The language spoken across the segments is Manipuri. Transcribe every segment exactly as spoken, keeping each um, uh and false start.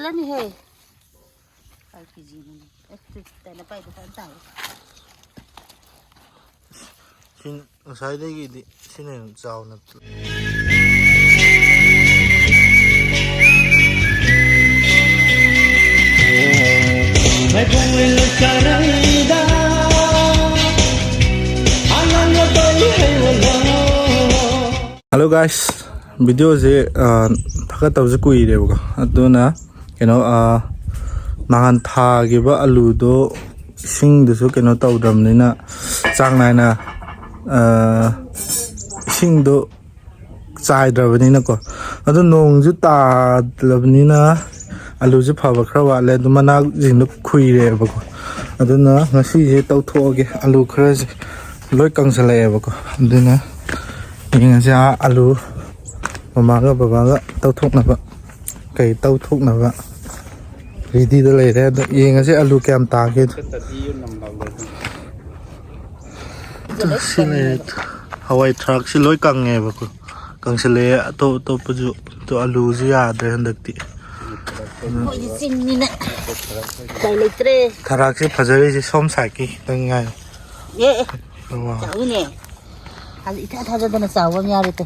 ꯆꯠꯂꯅꯤꯍꯦ꯫ ꯀꯥꯏ ꯀꯦꯖꯤꯅꯣꯅꯦ? ꯑꯦ, ꯇꯨ, ꯇꯥꯏꯅ ꯄꯥꯏꯗꯣ ꯐꯖꯅ ꯇꯥꯏ꯫ ꯁꯤ ꯉꯁꯥꯏꯗꯒꯤꯗꯤ ꯁꯤꯅ ꯍꯦꯟꯅ ꯆꯥꯎꯅ꯫ Hello guys, videoꯁꯦ, ꯑ, ꯊꯥꯒꯠꯇꯕꯁꯦ ꯀꯨꯏꯔꯦꯕꯀꯣ꯫ ꯑꯗꯨꯅ ꯀꯩꯅꯣ, ꯑ, ꯅꯍꯥꯟ ꯊꯥꯈꯤꯕ ꯑꯂꯨꯗꯣ ꯏꯁꯤꯡꯗꯨꯁꯨ ꯀꯩꯅꯣ ꯇꯧꯗ꯭ꯔꯕꯅꯤꯅ, ꯆꯥꯡ ꯅꯥꯏꯅ, ꯑ, ꯏꯁꯤꯡꯗꯣ ꯆꯥꯏꯗ꯭ꯔꯕꯅꯤꯅꯀꯣ꯫ ꯑꯗꯨ ꯅꯣꯡꯁꯨ ꯇꯥꯗ꯭ꯔꯕꯅꯤꯅ ꯑꯂꯨꯁꯦ ꯐꯕ ꯈꯔ ꯋꯥꯠꯂꯦ꯫ ꯑꯗꯨ ꯃꯅꯥꯁꯤꯡꯗꯣ ꯈꯨꯏꯔꯦꯕꯀꯣ꯫ ꯑꯗꯨꯅ ꯉꯁꯤꯁꯦ ꯇꯧꯊꯣꯛꯑꯒꯦ꯫ ꯑꯂꯨ ꯈꯔꯁꯦ ꯂꯣꯏ ꯀꯪꯁꯜꯂꯛꯑꯦꯕꯀꯣ꯫ ꯑꯗꯨꯅ ꯌꯦꯡꯉꯁꯦ, ꯑꯥ ꯑꯂꯨ ꯃꯃꯥꯒ ꯕꯕꯥꯒ ꯇꯧꯊꯣꯛꯅꯕ, ꯀꯩ ꯇꯧꯊꯣꯛꯅꯕ ꯔꯦꯗꯤꯗ ꯂꯩꯔꯦ꯫ ꯑꯗꯣ ꯌꯦꯡꯉꯁꯦ ꯑꯂꯨ ꯀꯌꯥꯝ ꯇꯥꯒꯦꯗꯣ꯫ ꯁꯤ ꯂꯩꯔꯦ꯫ ꯍꯋꯥꯏ ꯊ꯭ꯔꯥꯛꯁꯤ ꯂꯣꯏ ꯀꯪꯉꯦꯕꯀꯣ, ꯀꯪꯁꯤꯜꯂꯛꯑꯦ꯫ ꯑꯇꯣꯞ ꯑꯇꯣꯞꯄꯁꯨ, ꯑꯗꯣ ꯑꯂꯨꯁꯨ ꯌꯥꯗ꯭ꯔꯦ ꯍꯟꯗꯛꯇꯤ꯫ ꯑꯩꯈꯣꯏꯗꯤ ꯆꯤꯡꯅꯤꯅ ꯎꯄꯥꯏ ꯂꯩꯇ꯭ꯔꯦ꯫ ꯊꯔꯥꯛꯁꯦ ꯐꯖꯔꯤꯁꯦ ꯁꯣꯝ ꯁꯥꯏꯠꯀꯤ ꯈꯤꯇꯪ ꯉꯥꯏꯔꯦ꯫ ꯑꯦ, ꯑꯦ, ꯋꯥ꯫ ꯆꯥꯎꯋꯤꯅꯦ꯫ ꯊꯥꯖ-, ꯏꯊꯥ ꯊꯥꯖꯗꯅ ꯆꯥꯎꯕ ꯑꯃ ꯌꯥꯎꯔꯦ ꯇꯨ꯫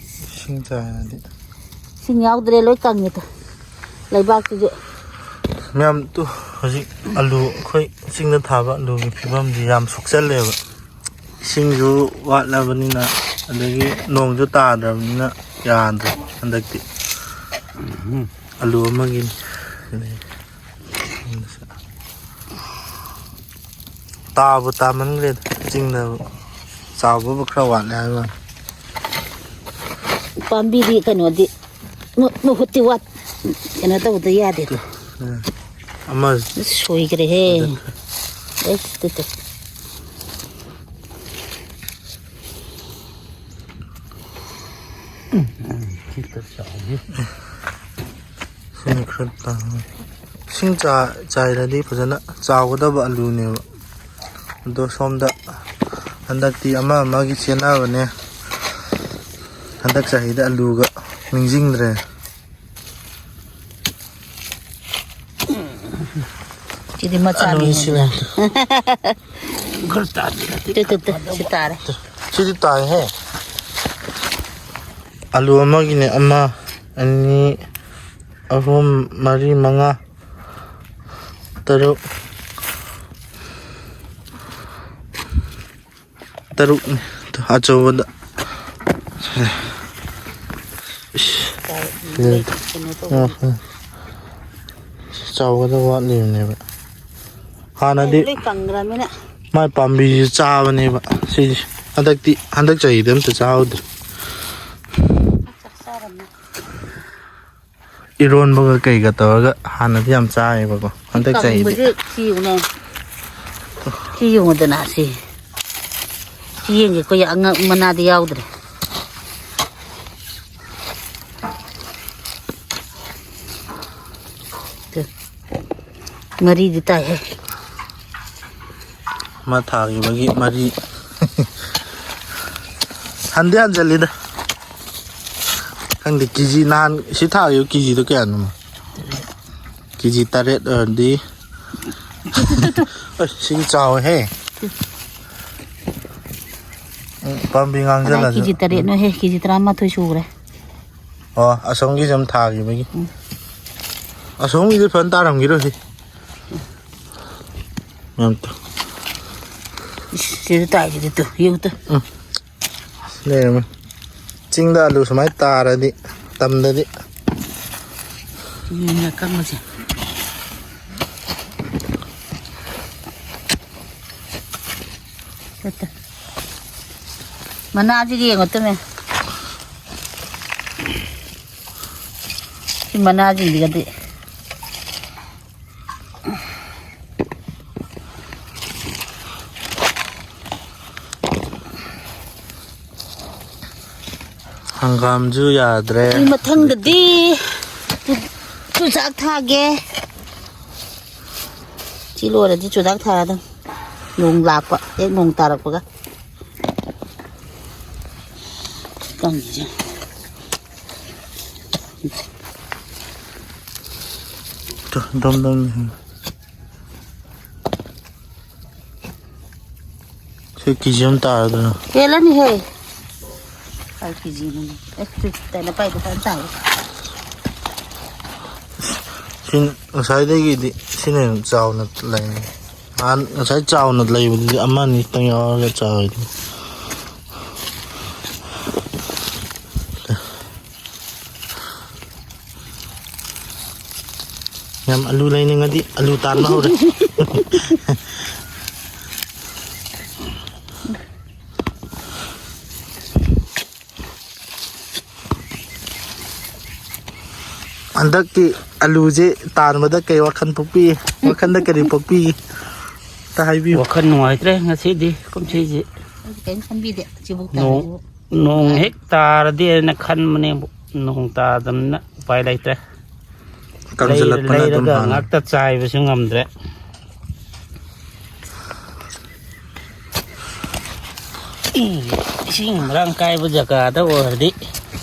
ꯏꯁꯤꯡ ꯆꯥꯏꯔꯗꯤ꯫ ꯏꯁꯤꯡ ꯌꯥꯎꯗ꯭ꯔꯦ, ꯂꯣꯏ ꯀꯪꯉꯦ ꯇꯨ꯫ ꯂꯩꯕꯥꯛꯁꯤꯁꯨ꯫ ꯃꯌꯥꯝ ꯇꯨ, ꯍꯧꯖꯤꯛ ꯑꯂꯨ, ꯑꯩꯈꯣꯏ ꯆꯤꯡꯗ ꯊꯥꯕ ꯑꯂꯨꯒꯤ ꯐꯤꯕꯝꯁꯤ ꯌꯥꯝ ꯁꯣꯛꯆꯜꯂꯦꯕ꯫ ꯏꯁꯤꯡꯁꯨ ꯋꯥꯠꯂꯕꯅꯤꯅ, ꯑꯗꯒꯤ ꯅꯣꯡꯁꯨ ꯇꯥꯗ꯭ꯔꯕꯅꯤꯅ ꯌꯥꯗ꯭ꯔꯦ ꯍꯟꯗꯛꯇꯤ꯫ ꯑꯂꯨ ꯑꯃꯒꯤꯅꯤ꯫ ꯇꯥꯕꯨ ꯇꯥꯃꯟꯈ꯭ꯔꯦꯗ, ꯆꯤꯡꯗꯕꯨ꯫ ꯆꯥꯎꯕꯕꯨ ꯈꯔ ꯋꯥꯠꯂꯦ ꯍꯥꯏꯕ ꯋꯥꯅꯤ꯫ ꯄꯥꯝꯕꯤꯗꯤ ꯀꯩꯅꯣꯗꯤ ꯃ-, ꯃꯍꯨꯠꯇꯤ ꯋꯥꯠ-, ꯀꯩꯅꯣ ꯇꯧꯗ ꯌꯥꯗꯦꯗꯣ꯫ ꯎꯝ꯫ ꯑꯃ ꯁꯣꯏꯈ꯭ꯔꯦꯍꯦ꯫ ꯐꯖꯈ꯭ꯔꯦ꯫ ꯑꯦꯁ, ꯇꯨ, ꯇꯨ꯫ ꯁꯤꯅ ꯈꯔ ꯇꯥꯡꯉꯦ꯫ ꯏꯁꯤꯡ ꯆꯥ-, ꯆꯥꯏꯔꯗꯤ ꯐꯖꯅ ꯆꯥꯎꯒꯗꯕ ꯑꯂꯨꯅꯦꯕ꯫ ꯑꯗꯣ ꯁꯣꯝꯗ ꯍꯟꯗꯛꯇꯤ ꯑꯃ ꯑꯃꯒꯤ ꯆꯦꯟꯅꯕꯅꯦ꯫ ꯍꯟꯗꯛ ꯆꯍꯤꯗ ꯑꯂꯨꯒ ꯅꯤꯡꯁꯤꯡꯗ꯭ꯔꯦ꯫ ꯁꯤꯗꯤ ꯃꯆꯥꯅꯤ꯫ ꯑꯅꯤ ꯁꯤ ꯂꯩꯔꯦ꯫ ꯈꯔ ꯇꯥꯗꯦ꯫ ꯇꯨ, ꯇꯨ, ꯇꯨ, ꯁꯤ ꯇꯥꯔꯦ꯫ ꯁꯤꯗꯤ ꯇꯥꯏꯍꯦ꯫ ꯑꯂꯨ ꯑꯃꯒꯤꯅꯦ, ꯑꯃ, ꯑꯅꯤ, ꯑꯍꯨꯝ, ꯃꯔꯤ, ꯃꯉꯥ, ꯇꯔꯨꯛ, ꯇꯔꯨꯛꯅꯤ꯫ ꯑꯆꯧꯕꯗ꯫ ꯏꯁ꯫ ꯀꯩꯅꯣ ꯇꯧꯕ꯫ ꯆꯥꯎꯒꯗꯕ ꯋꯥꯠꯂꯤꯕꯅꯦꯕ꯫ ꯍꯥꯟꯅꯗꯤ ꯂꯣꯏ ꯀꯪꯈ꯭ꯔꯃꯤꯅ꯫ ꯃꯥꯏ ꯄꯥꯝꯕꯤꯁꯤ ꯆꯥꯕꯅꯦꯕ꯫ ꯁꯤꯁꯦ ꯍꯟꯗꯛꯇꯤ, ꯍꯟꯗꯛ ꯆꯍꯤꯗꯤ ꯑꯝꯇ ꯆꯥꯍꯧꯗ꯭ꯔꯦ꯫ ꯆꯥꯛ ꯆꯥꯔꯝꯅꯤ꯫ ꯏꯔꯣꯟꯕꯒ ꯀꯩꯒ ꯇꯧꯔꯒ ꯍꯥꯟꯅꯗꯤ ꯌꯥꯝ ꯆꯥꯏꯌꯦꯕꯀꯣ꯫ ꯍꯟꯗꯛ ꯆꯍꯤꯗꯤ ꯀꯪꯕꯁꯦ ꯁꯤ ꯌꯦꯡꯉꯨꯅꯦ꯫ ꯁꯤ ꯌꯦꯡꯉꯨꯗꯅ ꯁꯤ꯫ ꯆꯦꯡꯁꯦ ꯑꯩꯈꯣꯏ ꯑꯉꯛ ꯃꯅꯥꯗꯤ ꯌꯥꯎꯗ꯭ꯔꯦ꯫ ꯃꯔꯤꯗꯤ ꯇꯥꯏꯍꯦ꯫ ꯑꯃ ꯊꯥꯈꯤꯕꯒꯤ ꯃꯔꯤ꯫ ꯍꯟꯗꯤ ꯍꯟꯖꯤꯜꯂꯤꯗ꯫ ꯈꯪꯗꯦ, ꯀꯦꯖꯤ ꯅꯍꯥꯟ ꯁꯤ ꯊꯥꯈꯤꯕ ꯀꯦꯖꯤꯗꯣ ꯀꯌꯥꯅꯣ? ꯀꯦꯖꯤ ꯇꯔꯦꯠ ꯑꯣꯏꯔꯗꯤ꯫ ꯑꯁ, ꯁꯤꯗꯤ ꯆꯥꯎꯋꯦꯍꯦ꯫ ꯎꯝ, ꯄꯥꯝꯕꯤ ꯀꯗꯥꯏ ꯉꯥꯡꯁꯤꯜꯂꯁꯨ꯫ ꯀꯦꯖꯤ ꯇꯔꯦꯠꯅꯣꯍꯦ? ꯀꯦꯖꯤ ꯇꯔꯥꯃꯥꯊꯣꯏ ꯁꯨꯈ꯭ꯔꯦ꯫ ꯑꯣ, ꯑꯁꯣꯝꯒꯤꯁꯦ ꯑꯃ ꯊꯥꯈꯤꯕꯒꯤ꯫ ꯎꯝ꯫ ꯑꯁꯣꯝꯒꯤꯗꯤ ꯐꯖꯅ ꯇꯥꯔꯝꯈꯤꯔꯣꯏ꯫ ꯌꯥꯝ ꯇ- ꯏꯁ, ꯁꯤꯗ ꯇꯥꯏꯁꯤꯗꯤ ꯇꯨ, ꯌꯦꯡꯉꯨ ꯇꯨ꯫ ꯎꯝ꯫ ꯂꯩꯔꯝꯃꯦ꯫ ꯆꯤꯡꯗ ꯑꯂꯨ ꯁꯨꯃꯥꯏꯅ ꯇꯥꯔꯗꯤ, ꯇꯝꯗꯗꯤ꯫ ꯎꯝ, ꯑꯀꯪꯕꯁꯦ꯫ ꯁꯠꯇ꯫ ꯃꯅꯥꯁꯤꯗꯤ ꯌꯦꯡꯉꯣ ꯇꯨꯃꯦ꯫ ꯁꯤ ꯃꯅꯥꯁꯤꯡꯁꯤꯒꯗꯤ꯫ ꯍꯪꯒꯥꯝꯁꯨ ꯌꯥꯗ꯭ꯔꯦ꯫ ꯑꯩ ꯃꯊꯪꯗꯗꯤ ꯆꯨ-, ꯆꯨꯖꯥꯛ ꯊꯥꯒꯦ꯫ ꯁꯤ ꯂꯣꯏꯔꯗꯤ ꯆꯨꯖꯥꯛ ꯊꯥꯔꯗꯝ꯫ ꯅꯣꯡ ꯂꯥꯛꯄ, ꯍꯦꯛ ꯅꯣꯡ ꯇꯥꯔꯛꯄꯒ꯫ ꯀꯪꯉꯤꯁꯦ꯫ ꯇꯨ, ꯗꯝ ꯗꯝ꯫ ꯀꯦꯖꯤ ꯑꯃ ꯇꯥꯔꯗ꯭ꯔꯥ? ꯍꯦꯜꯂꯅꯤꯍꯦ꯫ ꯀꯥꯏ ꯀꯦꯖꯤꯅꯣ? ꯑꯦ, ꯇꯨ, ꯇꯅ ꯄꯥꯏꯗꯣ ꯐꯖꯅ ꯇꯥꯏ꯫ ꯁꯤ ꯉꯁꯥꯏꯗꯒꯤꯗꯤ ꯁꯤꯅ ꯍꯦꯟꯅ ꯆꯥꯎꯅ ꯂꯩ꯫ ꯅꯍꯥꯟ ꯉꯁꯥꯏ ꯆꯥꯎꯅ ꯂꯩꯕꯗꯨꯗꯤ ꯑꯃ ꯑꯅꯤ ꯈꯤꯇꯪ ꯌꯥꯎꯔꯒ ꯆꯥꯎꯔꯤꯗꯨꯅꯤ꯫ ꯌꯥꯝ ꯑꯂꯨ ꯂꯩꯅꯤꯡꯉꯗꯤ ꯑꯂꯨ ꯇꯥꯟꯕ ꯍꯧꯔꯦ꯫ ꯍꯟꯗꯛꯀꯤ ꯑꯂꯨꯁꯦ ꯇꯥꯟꯕꯗ ꯀꯩ ꯋꯥꯈꯜ ꯄꯣꯛꯄꯤ? ꯋꯥꯈꯜꯗ ꯀꯔꯤ ꯄꯣꯛꯄꯤ? ꯑꯝꯇ ꯍꯥꯏꯕꯤꯌꯨ꯫ ꯋꯥꯈꯜ ꯅꯨꯡꯉꯥꯏꯇ꯭ꯔꯦ ꯉꯁꯤꯗꯤ ꯀꯨꯝꯁꯤꯁꯦ꯫ ꯑꯩꯗꯤ ꯀꯩꯝ ꯈꯟꯕꯤꯗꯦ꯫ ꯁꯤꯕꯨ ꯅꯣꯡ, ꯇꯥꯕꯕꯨ꯫ ꯅꯣꯡ ꯍꯦꯛ ꯇꯥꯔꯗꯤꯅ ꯈꯟꯕꯅꯦꯕꯨ, ꯅꯣꯡ ꯇꯥꯗꯕꯅꯤꯅ ꯎꯄꯥꯏ ꯂꯩꯇ꯭ꯔꯦ꯫ ꯂꯩꯔ-, ꯀꯪꯁꯤꯜꯂꯛꯄꯅ ꯑꯗꯨꯝ ꯂꯩꯔꯒ ꯍꯥꯜꯂꯦ꯫ ꯉꯥꯛꯇ ꯆꯥꯏꯕꯁꯨ ꯉꯝꯗ꯭ꯔꯦ꯫ ꯏꯁꯤꯡ ꯃꯔꯥꯡ ꯀꯥꯏꯕ ꯖꯒꯥꯗ ꯑꯣꯏꯔꯗꯤ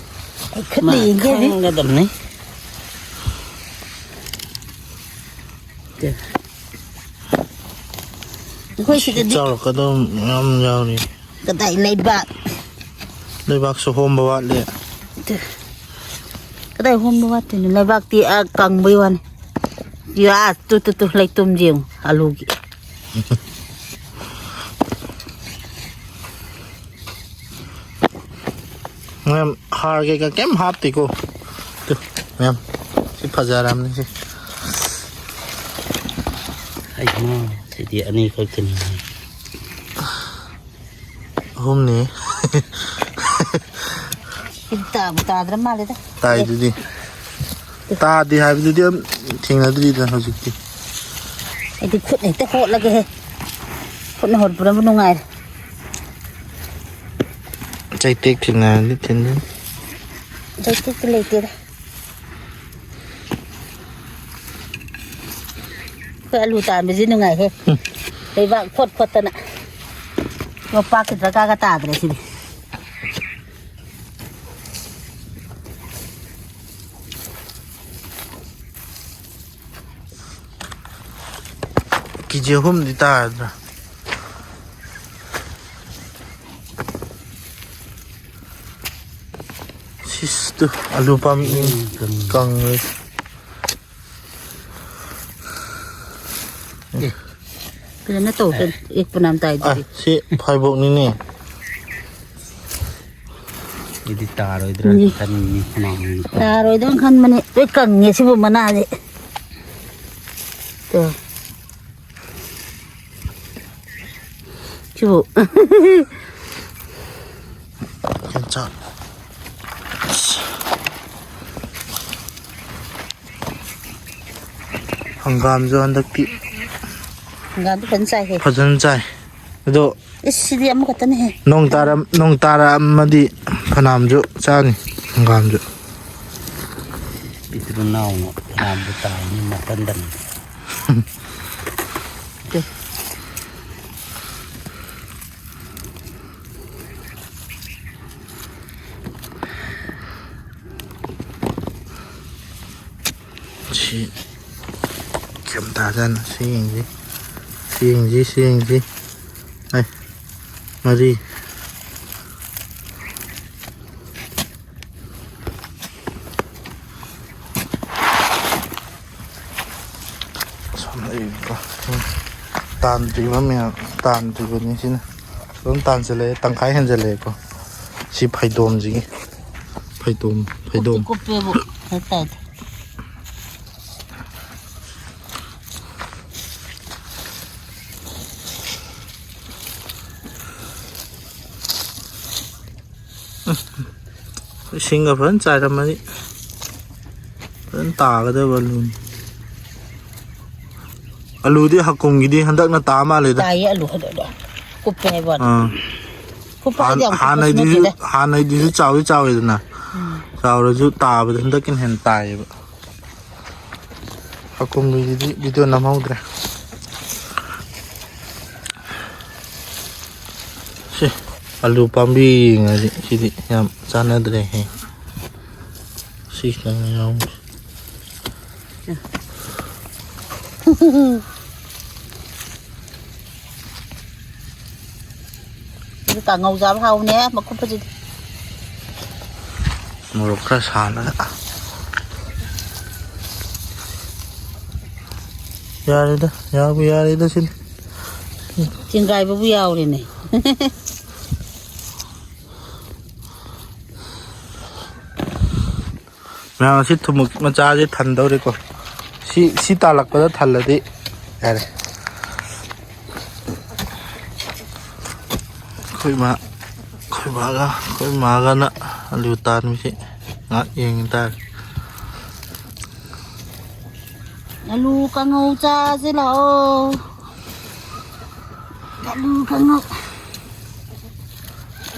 ꯑꯩ ꯈꯨꯠꯅ ꯃꯥ ꯌꯦꯡꯒꯦ ꯍꯧꯖꯤꯛ꯫ ꯈꯪꯒꯗꯕꯅꯤ꯫ ꯑꯩꯈꯣꯏ ꯁꯤꯗꯗꯤ ꯆꯥꯎꯔꯛꯀꯗꯕ ꯃꯌꯥꯝ ꯌꯥꯎꯔꯤ꯫ ꯀꯗꯥꯏ ꯂꯩꯕꯥꯛ? ꯂꯩꯕꯥꯛꯁꯨ ꯍꯣꯝꯕ ꯋꯥꯠꯂꯤ꯫ ꯀꯗꯥꯏ ꯍꯣꯝꯕ ꯋꯥꯠꯇꯣꯏꯅꯣ? ꯂꯩꯕꯥꯛꯇꯤ ꯑꯥ ꯀꯪꯕꯩ ꯋꯥꯅꯤ꯫ ꯌꯥ, ꯇꯨ, ꯇꯨ, ꯇꯨ, ꯂꯩꯇꯨꯝꯁꯦ ꯌꯦꯡꯉꯨ, ꯑꯂꯨꯒꯤ꯫ ꯃꯌꯥꯝ ꯍꯥꯔ ꯀꯩꯀꯥ ꯀꯩꯝ ꯍꯥꯞꯇꯦꯀꯣ꯫ ꯇꯨ, ꯃꯌꯥꯝ ꯁꯤ ꯐꯖꯔꯝꯅꯤ ꯁꯤ꯫ ꯑꯩꯃꯥ, ꯁꯤꯗꯤ ꯑꯅꯤꯈꯛꯇꯅꯤ꯫ ꯑꯍꯨꯝꯅꯤ꯫ ꯁꯤꯗꯤ ꯇꯥꯕꯨ ꯇꯥꯗ꯭ꯔ ꯃꯥꯜꯂꯦꯗ꯫ ꯇꯥꯏꯗꯨꯗꯤ꯫ ꯇꯥꯗꯦ ꯍꯥꯏꯕꯗꯨꯗꯤ ꯑꯗꯨꯝ ꯊꯦꯡꯅꯗ꯭ꯔꯤꯗꯅ ꯍꯧꯖꯤꯛꯇꯤ꯫ ꯑꯩꯗꯤ ꯈꯨꯠꯅ ꯍꯦꯛꯇ ꯍꯣꯠꯂꯒꯦꯍꯦ꯫ ꯈꯨꯠꯅ ꯍꯣꯠꯄꯅꯕꯨ ꯅꯨꯡꯉꯥꯏꯔꯦ꯫ ꯆꯩꯇꯦꯛ ꯊꯦꯡꯅꯔꯗꯤ ꯊꯤꯟꯗꯣꯏꯅꯤ꯫ ꯆꯩꯇꯦꯛꯇꯤ ꯂꯩꯇꯦꯗ꯫ ꯑꯩꯈꯣꯏ ꯑꯂꯨ ꯇꯥꯟꯕꯁꯤ ꯅꯨꯡꯉꯥꯏꯍꯦ꯫ ꯎꯝ꯫ ꯂꯩꯕꯥꯛ ꯐꯣꯠ ꯐꯣꯠꯇꯅ꯫ ꯌꯣꯄꯥꯛꯀꯤ ꯗꯔꯀꯥꯔꯒ ꯇꯥꯗ꯭ꯔꯦ ꯁꯤꯗꯤ꯫ ꯀꯦꯖꯤ ꯑꯍꯨꯝꯗꯤ ꯇꯥꯔꯗ꯭ꯔꯥ? ꯇꯨ, ꯑꯂꯨ ꯄꯥꯝꯕꯤ ꯀꯪꯉꯦ꯫ ꯐꯖꯅ ꯇꯧꯗꯦ꯫ ꯑꯦ, ꯄꯨꯅꯥꯝ ꯇꯥꯏꯗꯨꯗꯤ꯫ ꯑ, ꯁꯤ ꯐꯥꯏꯕꯣꯛꯅꯤꯅꯦ꯫ ꯑꯩꯗꯤ ꯇꯥꯔꯣꯏꯗ꯭ꯔꯥ ꯎꯝ꯫ ꯈꯟꯕꯅꯤ, ꯐꯅꯌꯥꯝ꯫ ꯇꯥꯔꯣꯏꯗ꯭ꯔꯥ ꯈꯟꯕꯅꯤ꯫ ꯂꯣꯏ ꯀꯪꯉꯦ ꯁꯤꯕꯨ ꯃꯅꯥꯁꯦ꯫ ꯇꯣ꯫ ꯁꯤꯕꯨ꯫ ꯌꯣꯡꯆꯥꯛ꯫ ꯍꯪꯒꯥꯝꯁꯨ ꯍꯟꯗꯛꯇꯤ ꯍꯪꯒꯥꯝꯗꯤ ꯐꯖꯅ ꯆꯥꯏꯍꯦ꯫ ꯐꯖꯅ ꯆꯥꯏ꯫ ꯑꯗꯣ ꯏꯁ, ꯁꯤꯗꯤ ꯑꯃꯈꯛꯇꯅꯦꯍꯦ꯫ ꯅꯣꯡ ꯇꯥꯔꯝ-, ꯅꯣꯡ ꯇꯥꯔꯛꯑꯝꯃꯗꯤ ꯐꯅꯥꯝꯁꯨ ꯆꯥꯅꯤ ꯍꯪꯒꯥꯝꯁꯨ꯫ ꯄꯤꯇ꯭ꯔꯨ ꯅꯥꯎꯅ ꯐꯅꯥꯝꯁꯨ ꯇꯥꯔꯅꯤ ꯅꯥꯀꯟꯗꯅꯤ꯫ ꯁꯤ ꯀꯩꯝ ꯇꯥꯗꯅ ꯁꯤ ꯌꯦꯡꯁꯤ, ꯁꯤ ꯌꯦꯡꯁꯤ, ꯁꯤ ꯌꯦꯡꯁꯤ꯫ ꯑꯩ ꯃꯔꯤ꯫ ꯁꯣꯝꯗ ꯏꯕ ꯇꯥꯟꯗ꯭ꯔꯤꯕ ꯃꯌꯥꯝ, ꯇꯥꯟꯗ꯭ꯔꯤꯕꯅꯤ ꯁꯤꯅ꯫ ꯑꯗꯨꯝ ꯇꯥꯟꯁꯤꯜꯂꯛꯑꯦ, ꯇꯪꯈꯥꯏ ꯍꯦꯟꯖꯜꯂꯛꯑꯦꯀꯣ꯫ ꯁꯤ ꯐꯩꯗꯣꯝꯁꯤꯒꯤ, ꯐꯩꯗꯣꯝ, ꯐꯩꯗꯣꯝ꯫ ꯀꯨꯞꯇꯤ ꯀꯨꯞꯄꯦꯕꯨ, ꯍꯦꯛ ꯇꯥꯏꯗ꯫ ꯏꯁꯤꯡꯒ ꯐꯖꯅ ꯆꯥꯏꯔꯝꯃꯗꯤ ꯐꯖꯅ ꯇꯥꯒꯗꯕ ꯑꯂꯨꯅꯤ꯫ ꯑꯂꯨꯗꯤ ꯍꯀꯨꯝꯒꯤꯗꯤ ꯍꯟꯗꯛꯅ ꯇꯥ ꯃꯥꯜꯂꯦꯗ꯫ ꯇꯥꯏꯌꯦ ꯑꯂꯨ ꯍꯟꯗꯛ꯫ ꯀꯨꯞꯄꯦ ꯍꯥꯏꯕ ꯋꯥꯅꯤ꯫ ꯑꯥ꯫ ꯀꯨꯞꯄ ꯍꯥꯏꯗꯤ ꯍꯥꯟ-, ꯌꯥꯝ ꯀꯨꯞꯄꯁꯨ ꯍꯥꯟꯅꯩꯗꯨꯁꯨ, ꯅꯠꯇꯦꯗ꯫ ꯍꯥꯟꯅꯩꯗꯨꯁꯨ ꯆꯥꯎꯗꯤ ꯆꯥꯎꯋꯦꯗꯅ꯫ ꯎꯝ꯫ ꯆꯥꯎꯔꯁꯨ ꯇꯥꯕꯗ ꯍꯟꯗꯛꯀꯤꯅ ꯍꯦꯟꯅ ꯇꯥꯏꯌꯦꯕ꯫ ꯍꯀꯨꯝꯒꯤꯁꯤꯗꯤ video ꯅꯝꯍꯧꯗ꯭ꯔꯦ꯫ ꯁꯤ ꯑꯂꯨ ꯄꯥꯝꯕꯤ ꯌꯦꯡꯉꯗꯤ ꯁꯤꯗꯤ ꯌꯥꯝ ꯆꯥꯟꯅꯗ꯭ꯔꯦꯍꯦ꯫ ꯁꯤ ꯈꯤꯇꯪ ꯌꯥꯎ꯫ ꯑꯗꯨ ꯀꯥꯡꯉꯧ ꯆꯥꯕ ꯍꯥꯎꯕꯅꯦ, ꯃꯀꯨꯞꯄꯁꯤꯗꯤ꯫ ꯃꯣꯔꯣꯛ ꯈꯔ ꯁꯥꯍꯜꯂꯒ꯫ ꯌꯥꯔꯦꯗ, ꯌꯥꯕꯨ ꯌꯥꯔꯦꯗ ꯁꯤꯗꯤ꯫ ꯆꯤꯡꯒꯥꯏꯕꯕꯨ ꯌꯥꯎꯔꯦꯅꯦ꯫ ꯃꯌꯥꯝ, ꯑꯁꯤ ꯊꯨꯝꯃꯣꯛ ꯃꯆꯥꯁꯦ ꯊꯟꯗꯧꯔꯦꯀꯣ꯫ ꯁꯤ, ꯁꯤ ꯇꯥꯜꯂꯛꯄꯗ ꯊꯜꯂꯗꯤ ꯌꯥꯔꯦ꯫ ꯑꯩꯈꯣꯏ ꯃꯥ, ꯑꯩꯈꯣꯏ ꯕꯥꯒ ꯑꯩꯈꯣꯏ ꯃꯥꯒꯅ ꯑꯂꯨ ꯇꯥꯟꯕꯁꯤ ꯉꯥꯏꯍꯥꯛ ꯌꯦꯡ ꯇꯥꯔꯦ꯫ ꯑꯂꯨ ꯀꯥꯡꯉꯧ ꯆꯥꯁꯦ ꯂꯥꯛꯑꯣ꯫ ꯑꯂꯨ ꯀꯥꯡꯉꯧ꯫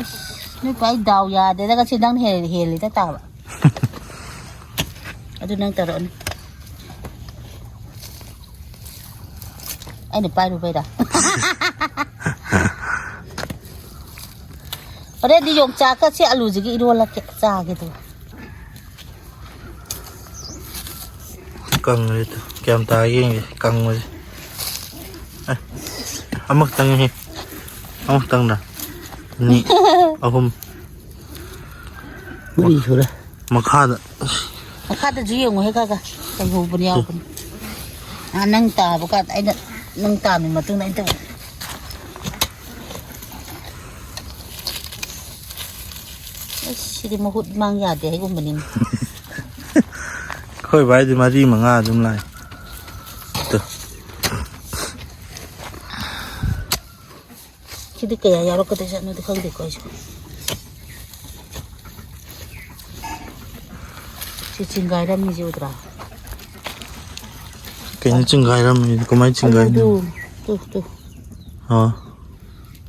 ꯑꯁ, ꯅꯣꯏ ꯄꯥ, ꯑꯩ ꯗꯥꯎ ꯌꯥꯗꯦꯗ, ꯉꯁꯤ ꯅꯪꯅ ꯍꯦꯜ-, ꯍꯦꯜꯂꯤꯗ ꯇꯥꯕ꯫ ꯑꯗꯨ ꯅꯪ ꯇꯧꯔꯛꯑꯅꯨ꯫ ꯑꯩꯅ ꯄꯥꯏꯔꯨꯕꯩꯔꯥ? ꯍꯣꯔꯦꯟꯗꯤ ꯌꯣꯡꯆꯥꯛꯀ ꯁꯤ ꯑꯂꯨꯁꯤꯒ ꯏꯔꯣꯜꯂꯛꯀꯦ, ꯆꯥꯒꯦ ꯑꯗꯨꯒ꯫ ꯀꯪꯉꯦ ꯑꯗꯨ꯫ ꯀꯌꯥꯝ ꯇꯥꯒꯦ ꯌꯦꯡꯒꯦ, ꯀꯪꯕꯁꯦ꯫ ꯑꯦ, ꯑꯃꯈꯛꯇꯪꯅꯦꯍꯦ꯫ ꯑꯃꯈꯛꯇꯪꯗ꯫ ꯑꯅꯤ, ꯑꯍꯨꯝ꯫ ꯃꯔꯤ ꯁꯨꯔꯦ꯫ ꯃꯈꯥꯗ꯫ ꯃꯈꯥꯗꯁꯨ ꯌꯦꯡꯉꯨꯍꯦ, ꯈꯔ ꯈꯔ꯫ ꯀꯩꯍꯧꯕꯅꯤ ꯌꯥꯎꯕꯅꯤ꯫ ꯑꯥ, ꯅꯪ ꯇꯥꯕ ꯀꯥꯟꯗ ꯑꯩꯅ, ꯅꯪ ꯇꯥꯕ ꯃꯇꯨꯡꯗ ꯑꯩꯅ ꯇꯧꯕ꯫ ꯑꯁ, ꯁꯤꯗꯤ ꯃꯍꯨꯠ ꯃꯥꯡ ꯌꯥꯗꯦ ꯍꯥꯏꯒꯨꯝꯕꯅꯤꯅꯦ꯫ ꯑꯩꯈꯣꯏ ꯚꯥꯏꯗꯤ ꯃꯔꯤ ꯃꯉꯥ ꯑꯗꯨꯝ ꯂꯥꯛꯑꯦ꯫ ꯇꯨ꯫ ꯁꯤꯗꯤ ꯀꯌꯥ ꯌꯥꯎꯔꯛꯀꯗꯣꯏꯖꯥꯠꯅꯣꯗꯤ ꯈꯪꯗꯦꯀꯣ ꯑꯩꯁꯨ꯫ ꯁꯤ ꯆꯤꯡꯒꯥꯏꯔꯝꯃꯤꯁꯦ ꯎꯗ꯭ꯔꯥ? ꯀꯩꯅꯣ ꯆꯤꯡꯒꯥꯏꯔꯝꯃꯤ? ꯀꯃꯥꯏꯅ ꯆꯤꯡꯒꯥꯏꯅꯣ? ꯑꯂꯨꯗꯨ, ꯇꯨ, ꯇꯨ꯫ ꯑꯥ꯫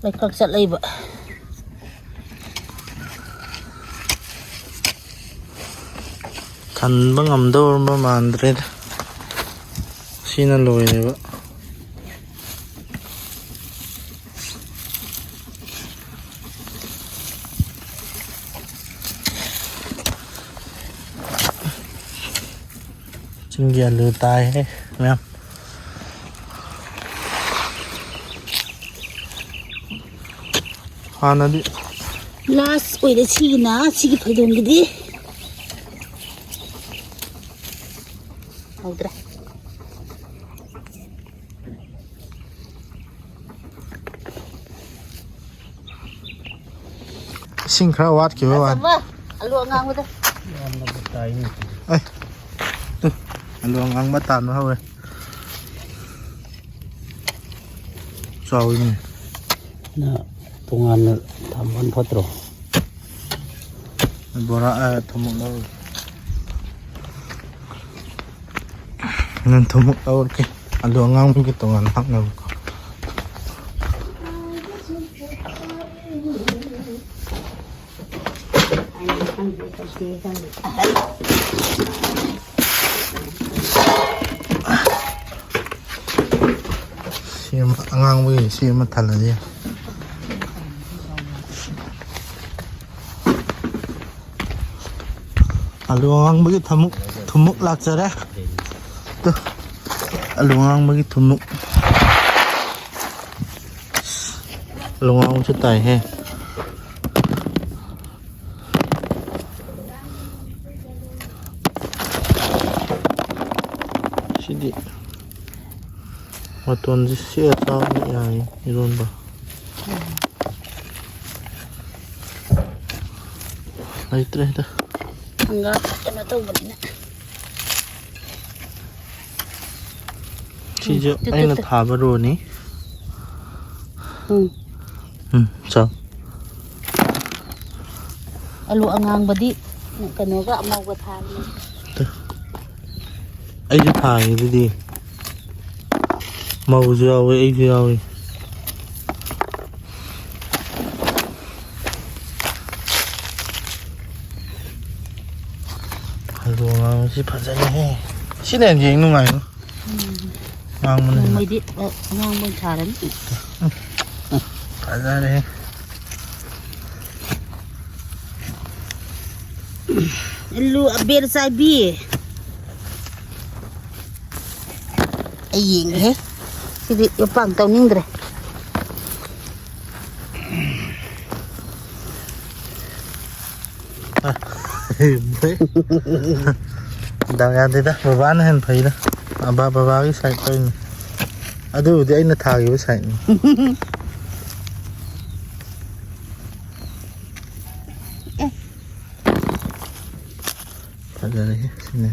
ꯂꯩꯀ꯭ꯔꯛ ꯆꯠꯂꯛꯏꯕ꯫ ꯊꯟꯕ ꯉꯝꯗꯧꯔꯝꯕ ꯃꯥꯟꯗ꯭ꯔꯦꯗ꯫ ꯁꯤꯅ ꯂꯣꯏꯔꯦꯕ꯫ ꯆꯤꯡꯒꯤ ꯑꯂꯨ ꯇꯥꯏꯍꯦ ꯃꯌꯥꯝ꯫ ꯍꯥꯟꯅꯗꯤ ꯂꯥꯁ ꯑꯣꯏꯔꯦ ꯁꯤꯒꯤꯅ, ꯁꯤꯒꯤ ꯐꯩꯗꯣꯝꯒꯤꯗꯤ꯫ ꯍꯧꯗ꯭ꯔꯦ꯫ ꯏꯁꯤꯡ ꯈꯔ ꯋꯥꯠꯈꯤꯕ ꯋꯥꯅꯤ꯫ ꯑꯆꯧꯕ, ꯑꯂꯨ ꯑꯉꯥꯡꯕꯗ꯫ ꯑꯦ, ꯇꯨ, ꯑꯂꯨ ꯑꯉꯥꯡꯕ ꯇꯥꯟꯕ ꯍꯧꯔꯦ꯫ ꯆꯥꯎꯋꯤꯅꯦ꯫ ꯅ ꯇꯣꯉꯥꯟꯅ ꯊꯝꯕꯅ ꯐꯠꯇ꯭ꯔꯣ? ꯕꯣꯔꯥ, ꯑ, ꯊꯨꯝꯃꯣꯛ ꯂꯧꯔꯨꯒꯦ꯫ ꯅꯪ ꯊꯨꯝꯃꯣꯛ ꯂꯧꯔꯨꯒꯦ꯫ ꯑꯗꯣ ꯑꯉꯥꯡꯕꯒꯤ ꯇꯣꯉꯥꯟꯅ ꯍꯥꯞꯅꯕꯀꯣ꯫ ꯁꯤ ꯑꯃ, ꯑꯉꯥꯡꯕꯒꯤ ꯁꯤ ꯑꯃ ꯊꯜꯂꯁꯤ꯫ ꯑꯂꯨ ꯑꯉꯥꯡꯕꯒꯤ ꯊꯨꯝꯃꯣꯛ, ꯊꯨꯝꯃꯣꯛ ꯂꯥꯛꯆꯔꯦ꯫ ꯇꯨ, ꯑꯂꯨ ꯑꯉꯥꯡꯕꯒꯤ ꯊꯨꯝꯃꯣꯛ꯫ ꯑꯂꯨ ꯑꯉꯥꯡꯕꯁꯨ ꯇꯥꯏꯍꯦ꯫ ꯁꯤꯗꯤ ꯃꯇꯣꯟꯁꯤ ꯁꯦꯠꯂ ꯆꯥꯕ ꯌꯥꯏ ꯏꯔꯣꯟꯕ꯫ ꯂꯩꯇ꯭ꯔꯦꯗ꯫ ꯍꯪꯒꯥꯝ ꯀꯩꯅꯣ ꯇꯧꯕꯅꯤꯅ꯫ ꯁꯤꯁꯨ ꯎꯝ, ꯇꯨ, ꯇꯨ, ꯑꯩꯅ ꯇꯨ꯫ ꯊꯥꯕ ꯔꯣꯅꯤ꯫ ꯎꯝ꯫ ꯎꯝ, ꯆꯥꯎ꯫ ꯑꯂꯨ ꯑꯉꯥꯡꯕꯗꯤ ꯀꯩꯅꯣꯒ ꯑꯃꯧꯒ ꯊꯥꯕꯅꯦ꯫ ꯑꯩꯁꯨ ꯊꯥꯔꯤꯗꯨꯗꯤ꯫ ꯃꯧꯁꯨ ꯌꯥꯎꯋꯦ, ꯑꯩꯁꯨ ꯌꯥꯎꯏ꯫ ꯑꯂꯨ ꯑꯉꯥꯡꯕꯁꯤ ꯐꯖꯩꯍꯦ꯫ ꯁꯤꯅ ꯍꯦꯟꯅ ꯌꯦꯡ ꯅꯨꯡꯉꯥꯏꯉꯣ꯫ ꯎꯝ꯫ ꯉꯥꯡꯕꯅ ꯍꯦꯟꯅ꯫ ꯅꯣꯡꯃꯩꯗꯤ, ꯑ, ꯑꯉꯥꯡꯕ ꯑꯣꯏꯅ ꯊꯥꯔꯅꯤ꯫ ꯐꯖꯔꯦꯍꯦ꯫ ꯑꯂꯨ ꯑꯕꯦꯔ ꯆꯥꯏꯕꯤ꯫ ꯑꯩ ꯌꯦꯡꯒꯦꯍꯦ꯫ ꯁꯤꯗꯤ ꯃꯄꯥꯟ ꯇꯧꯅꯤꯡꯗ꯭ꯔꯦ꯫ ꯗꯥꯎ ꯌꯥꯗꯦꯗ, ꯕꯕꯥꯅ ꯍꯦꯟꯅ ꯐꯩꯗ꯫ ꯑꯕꯥ-, ꯕꯕꯥꯒꯤ ꯁꯥꯏꯠ ꯇꯧꯔꯤꯅꯤ꯫ ꯑꯗꯨꯕꯨꯗꯤ ꯑꯩꯅ ꯊꯥꯈꯤꯕ ꯁꯥꯏꯠꯅꯤ꯫ ꯐꯖꯔꯦꯍꯦ, ꯁꯤꯅ꯫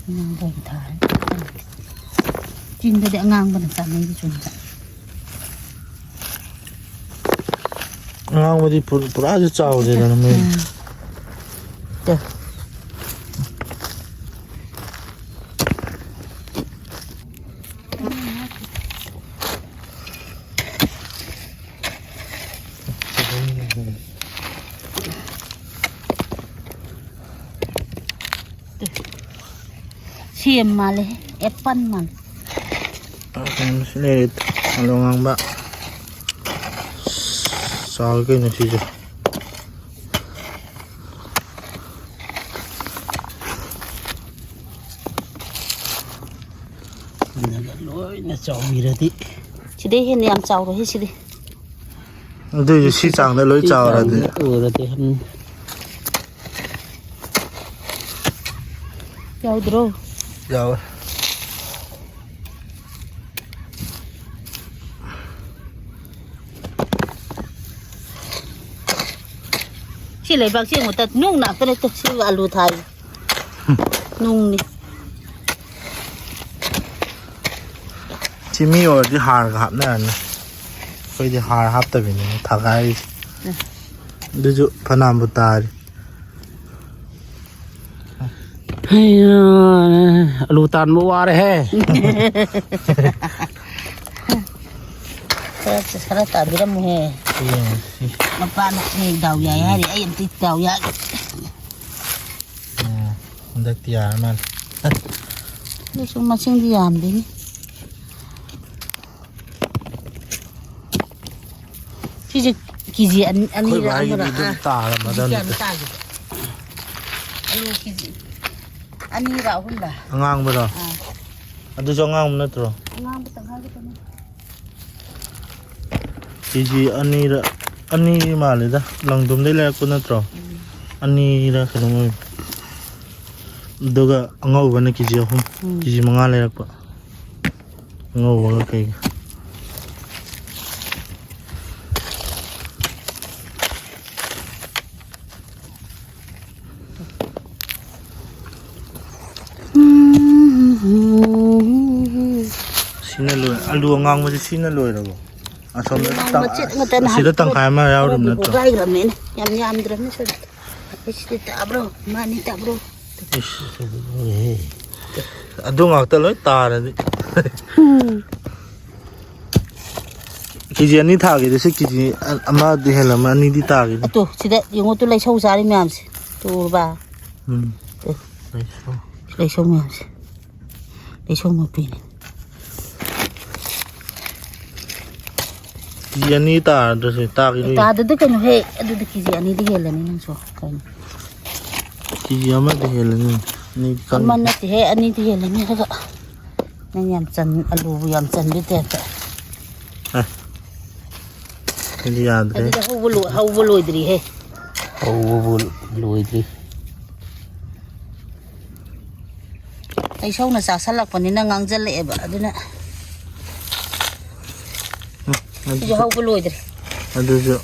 ꯑꯉꯥꯡꯕ ꯑꯣꯏꯅ ꯊꯥꯔꯅꯤ꯫ ꯆꯤꯡꯗꯗꯤ ꯑꯉꯥꯡꯕꯅ ꯆꯥꯅꯩ ꯆꯨꯝꯅ꯫ ꯑꯉꯥꯡꯕꯗꯤ ꯄꯨ-, ꯄꯨꯔꯥꯁꯨ ꯆꯥꯎꯗꯦꯗꯅ ꯃꯣꯏ꯫ ꯎꯝ꯫ ꯇꯦ꯫ ꯁꯦꯝ ꯃꯥꯜꯂꯦ, ꯑꯦꯄꯜ ꯃꯥꯜꯂꯦ꯫ ꯀꯩꯅꯣꯁꯨ ꯂꯩꯔꯦ, ꯑꯂꯨ ꯉꯥꯡꯕ꯫ ꯆꯥꯎꯋꯤ ꯀꯩꯅꯣ ꯁꯤꯁꯨ꯫ ꯂꯣꯏꯅ ꯆꯥꯎꯕꯤꯔꯗꯤ꯫ ꯁꯤꯗꯩ ꯍꯦꯟꯅ ꯌꯥꯝ ꯆꯥꯎꯔꯣꯏ ꯁꯤꯗꯤ꯫ ꯑꯗꯨꯏꯁꯨ ꯁꯤ ꯆꯥꯡꯗ ꯂꯣꯏ ꯁꯤ ꯆꯥꯎꯔꯗꯤ꯫ ꯆꯥꯡꯗ ꯑꯣꯏꯔꯗꯤ, ꯎꯝ꯫ ꯌꯥꯎꯗ꯭ꯔꯣ? ꯌꯥꯎꯋꯦ꯫ ꯁꯤ ꯂꯩꯕꯥꯛꯁꯤ ꯌꯦꯡꯉꯨ, ꯇ-, ꯅꯨꯡ ꯉꯥꯛꯇꯅꯦ꯫ ꯇꯨ, ꯁꯤ ꯑꯂꯨ ꯊꯥꯏ꯫ ꯅꯨꯡꯅꯤ꯫ ꯁꯤ ꯃꯤ ꯑꯣꯏꯔꯗꯤ ꯍꯥꯔꯒ ꯍꯥꯞꯅꯔꯅꯤ꯫ ꯑꯩꯈꯣꯏꯗꯤ ꯍꯥꯔ ꯍꯥꯞꯇꯕꯤꯅꯤꯅ ꯊꯥꯒꯥꯏꯔꯤꯁꯦ꯫ ꯎꯝ꯫ ꯑꯗꯨꯁꯨ ꯐꯅꯌꯥꯝꯕꯨ ꯇꯥꯔꯤ꯫ ꯍꯩꯌꯥ, ꯑꯂꯨ ꯇꯥꯟꯕ ꯋꯥꯔꯦꯍꯦ꯫ ꯈꯔ, ꯈꯔ ꯇꯥꯕꯤꯔꯝꯃꯨꯍꯦ꯫ ꯌꯦꯡꯉꯁꯤ꯫ ꯃꯄꯥꯅ ꯍꯦꯛ ꯗꯥꯎ ꯌꯥꯏ ꯍꯥꯏꯔꯤ, ꯑꯩ ꯑꯝꯇ ꯗꯥꯎ ꯌꯥꯏ꯫ ꯎꯝ, ꯍꯟꯗꯛꯇꯤ ꯌꯥꯔ ꯃꯥꯜꯂꯦ꯫ ꯑꯗꯨꯁꯨ ꯃꯁꯤꯡꯗꯤ ꯌꯥꯝꯗꯦꯅꯦ꯫ ꯁꯤꯁꯦ ꯀꯦ ꯖꯤ ꯑꯅꯤ, ꯑꯩꯈꯣꯏ ꯑꯅꯤꯔ ꯚꯥꯏꯒꯤꯗꯤ ꯑꯃꯔ? ꯑꯗꯨꯝ ꯑꯥ, ꯀꯦ ꯖꯤ ꯀꯌꯥꯅꯣ ꯇꯥꯔꯝꯃꯗꯝꯅꯤ꯫ ꯇꯥꯈꯤꯕ? ꯑꯂꯨ ꯀꯦ ꯖꯤ ꯑꯅꯤꯔ ꯑꯍꯨꯝꯂ? ꯑꯉꯥꯡꯕꯔꯣ? ꯑꯥ꯫ ꯑꯗꯨꯁꯨ ꯑꯉꯥꯡꯕ ꯅꯠꯇ꯭ꯔꯣ? ꯑꯉꯥꯡꯕ ꯇꯪꯈꯥꯏ ꯈꯛꯇꯅꯦ꯫ ꯀꯦ ꯖꯤ ꯑꯅꯤꯔ, ꯑꯅꯤ ꯃꯥꯜꯂꯦꯗ, ꯂꯪꯗꯨꯝꯗꯩ ꯂꯩꯔꯛꯄ ꯅꯠꯇ꯭ꯔꯣ? ꯎꯝ꯫ ꯑꯅꯤꯔ ꯀꯩꯅꯣꯝ ꯑꯣꯏꯕꯅꯤ꯫ ꯑꯗꯨꯒ ꯑꯉꯧꯕꯅ ꯀꯦ ꯖꯤ ꯑꯍꯨꯝ, ꯎꯝ꯫ ꯀꯦ ꯖꯤ ꯃꯉꯥ ꯂꯩꯔꯛꯄ꯫ ꯑꯉꯧꯕꯒ ꯀꯩꯒ꯫ ꯁꯤꯅ ꯂꯣꯏ-, ꯑꯂꯨ ꯑꯉꯥꯡꯕꯁꯦ ꯁꯤꯅ ꯂꯣꯏꯔꯕꯣ? ꯑꯁꯣꯝꯗ ꯑꯂꯨ ꯇꯪ-, ꯃꯆꯦꯠ ꯉꯥꯛꯇꯅꯦ ꯑꯁꯤꯗ ꯍꯥꯏ-, ꯇꯪꯈꯥꯏ ꯑꯃ ꯌꯥꯎꯔꯤꯕ ꯈꯔꯗꯤ ꯅꯠꯇ꯭ꯔꯣ? ꯄꯨꯡꯒꯥꯏꯈ꯭ꯔꯕꯅꯤꯅꯦ꯫ ꯌꯥꯝ ꯌꯥꯝꯗ꯭ꯔꯕꯅꯤ ꯁꯤꯗ꯫ ꯑꯩ ꯁꯤꯗꯤ ꯇꯥꯕ꯭ꯔꯣ? ꯃꯥꯅꯤ ꯇꯥꯕ꯭ꯔꯣ? ꯏꯁ, ꯑꯗꯨ ꯉꯥꯛꯇ ꯂꯣꯏ ꯇꯥꯔꯗꯤ꯫ ꯎꯝ꯫ ꯀꯦ ꯖꯤ ꯑꯅꯤ ꯊꯥꯒꯦꯗꯤ ꯁꯤ ꯀꯦ ꯖꯤ ꯑ-, ꯑꯃꯗꯤ ꯍꯦꯜꯂꯝꯃ ꯑꯅꯤꯗꯤ ꯇꯥꯒꯦꯗꯤ꯫ ꯑꯗꯣ ꯁꯤꯗ ꯌꯦꯡꯉꯣ, ꯇꯨ ꯂꯩꯁꯧ ꯆꯥꯔꯤ ꯃꯌꯥꯝꯁꯦ꯫ ꯇꯨ ꯎꯔꯕ? ꯎꯝ꯫ ꯇꯨ꯫ ꯂꯩꯁꯧ꯫ ꯂꯩꯁꯧ ꯃꯌꯥꯝꯁꯦ꯫ ꯂꯩꯁꯧ ꯃꯄꯤꯅꯤ꯫ ꯀꯦ ꯖꯤ ꯑꯅꯤ ꯇꯥꯔꯗ꯭ꯔꯁꯨ ꯇꯥꯈꯤꯔꯣꯏ꯫ ꯇꯥꯗꯗꯤ ꯀꯩꯅꯣꯍꯦ, ꯑꯗꯨꯗꯤ ꯀꯦ ꯖꯤ ꯑꯅꯤꯗꯤ ꯍꯦꯜꯂꯅꯤ ꯅꯪꯁꯨ꯫ ꯀꯩꯅꯣ? ꯀꯦ ꯖꯤ ꯑꯃꯗꯤ ꯍꯦꯜꯂꯅꯤ꯫ ꯑꯅꯤꯗꯤ ꯈꯪꯗꯦ꯫ ꯑꯃ ꯅꯠꯇꯦꯍꯦ, ꯑꯅꯤꯗꯤ ꯍꯦꯜꯂꯅꯤ ꯍꯥꯏꯔꯒ꯫ ꯅꯪ ꯌꯥꯝ ꯆꯟ-, ꯑꯂꯨꯕꯨ ꯌꯥꯝ ꯆꯟꯕꯩ ꯇꯥꯏꯞꯇ꯫ ꯑꯦ꯫ ꯑꯗꯨꯗꯤ ꯌꯥꯗ꯭ꯔꯦ꯫ ꯑꯗꯨꯗꯤ ꯍꯧꯕ ꯂꯣꯏ-, ꯍꯧꯕ ꯂꯣꯏꯗ꯭ꯔꯤꯍꯦ꯫ ꯍꯧꯕꯕꯨ ꯂꯣꯏꯗ꯭ꯔꯤ꯫ ꯂꯩꯁꯧꯅ ꯆꯥꯁꯜꯂꯛꯄꯅꯤꯅ ꯉꯥꯡꯖꯜꯂꯛꯑꯦꯕ, ꯑꯗꯨꯅ ꯎꯝ, ꯁꯤꯁꯨ ꯑꯗꯨꯁꯨ, ꯍꯧꯕ ꯂꯣꯏꯗ꯭ꯔꯤ꯫ ꯑꯗꯨꯁꯨ꯫